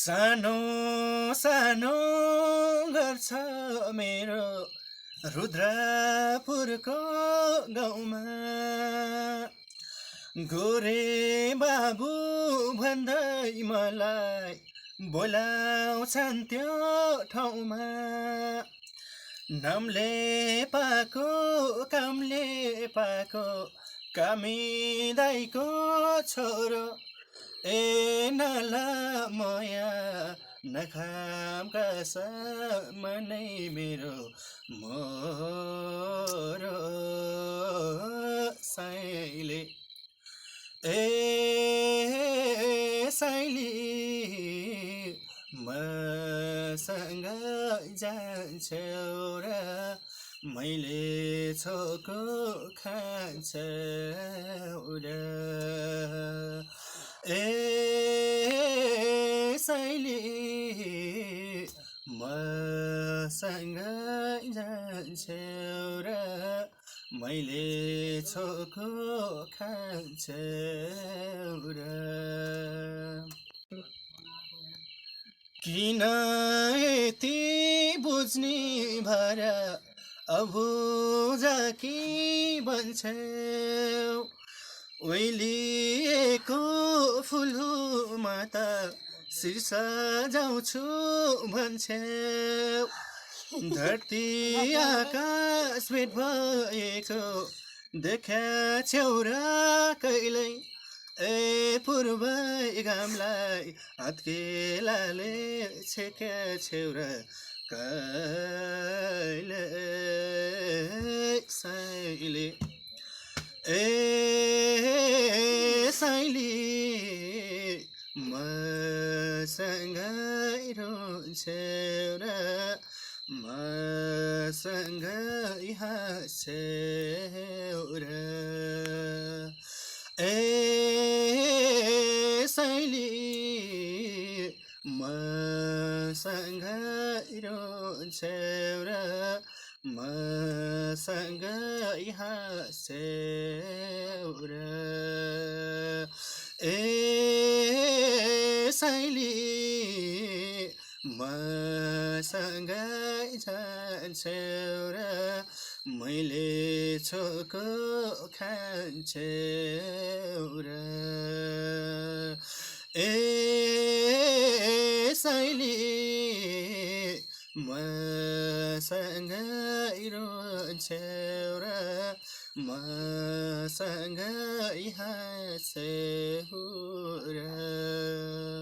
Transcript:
सानो सानो गर्छ मेरो रुद्रपुरको गाउँमा गोरे बाबु भन्दै मलाई बोलाउँछन् त्यो ठाउँमा नामले पाको कामले पाको कामी दाइको छोरो ए नला मया नखाम कसमनै मेरो मोरो साइले ए साइली मसँग जान्छौ र मैले छोको खान्छौ र ए साइली मसँग जान्छौ र मैले छोको खान्छौ र किन यति बुझ्ने भएर अबुझा कि भन्छौ ओइलिएको फुलमा त शीर्ष जाउँछु भन्छौ धरती आकाश भेट भएको देखाछौ र कहिल्यै ए पूर्व घामलाई हत्केलाले छेक्याछौ र कहिल्यै साइली ए साइली मसँगै रुन्छौ र मसँगै हाँस्छौ र ए साइली मसँगै रुन्छौ र मसँगै हाँस्छौ र ए साइली मसँगै जान्छौ र मैले छोको खान्छौ र ए साइली मसँगै रुन्छौ र मसँगै हाँस्छौ र